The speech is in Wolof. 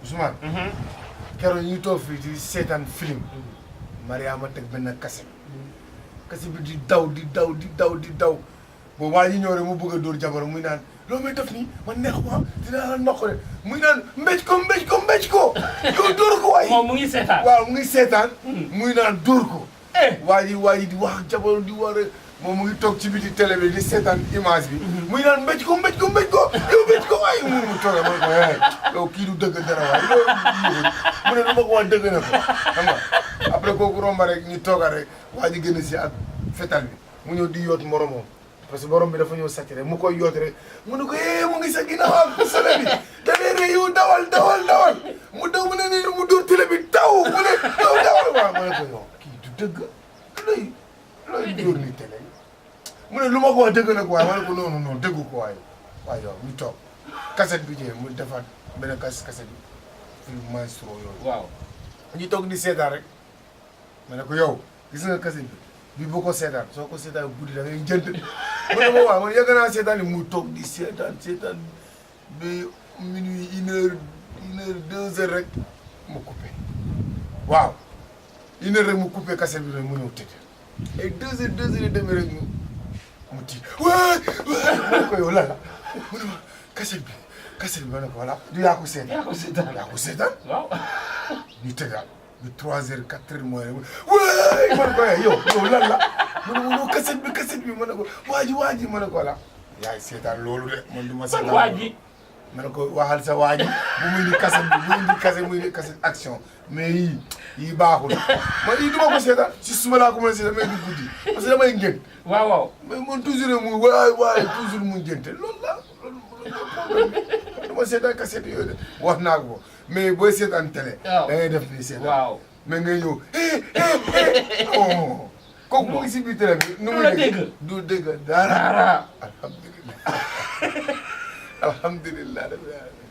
Ousmane. keroog ñu toog fii di seetaan film. Mariama teg benn cassette. cassette bi di daw boobu waa ji ñëw rek mu bëgg a dóor jabar muy naan loo may def nii man neex ma dinaa la noq rek muy naan mbéj ko yow dóor ko waaye. moom mu ngi seetaan. waaw mu ngi seetaan. muy naan dóor ko. waa ji di wax ak jabar di war rek moom mu ngi toog ci biti télé bi di seetaan image bi. muy naan mbéj ko yow mbéj ko waaye mu toog man ko yow kii du dëgg dara waaye loolu mu ne lu ma ko wax dëgg na ko xam nga après kooku romba rek ñu tooga rek waa ji gën a si ak fetal bi mu ñëw di yoot moromam. parce que borom bi dafa ñëw sàcc rek mu koy yoote rek mu ne ko mu ngi sa ginnaaw ak sole bi da ngay yow dawal mu daw mu ne nii mu dóor télé bi taw mu ne yow dawal waaw ma ne ko yow kii du dëgg looy dóor ni télé mu ne lu ma ko wax dëgg nag waaye ma ne ko non dëggu ko waaye yow ñu toog cassette bi ñëwee mu defaat benn cassette bi film maestro yooyu waaw ñu toog di seetaan rek ma ne ko yow gis nga cassette bi boo ko seetaan soo ko seetaan guddi da ngay jënd mu ne ma waaw man yàgg naa seetaan ni mu toog di seetaan ba minuit une heure 2 heures rek mu coupé waaw 1 heure rek mu coupé cassette bi rek mu ñëw tëdd et 2 heures et demi rek mu tiit waay ma ne ko yow lan la mu ne ma cassette bi ma ne ko voilà du yaa ko seetaan waaw ñu tëddaat bi 3 heures 4 heures mooy waay man ko yow lan la ma ne ko non cassette bi ma ne ko waa ji ma ne ko la yaay seetaan loolu de man du ma seetaan waa ji ma ne ko waxal sa waa ji bu muy ni cassette muy ni cassette action mais yii baaxul man yii du ma ko seetaan si suma laa ko mën a seetaan mais du guddi parce que damay ngént waaw mais man toujours mu waay toujours mu ngénte loolu problème bi du ma seetaan cassette yooyu de wax naa ko mais booy seetaan télé. da ngay def ni seetaan. waaw mais ngay ñëw oh kooku mu ngi si biir télé bi. nu muy dégg du dégg dara. alhamdulilah alhamdulilah.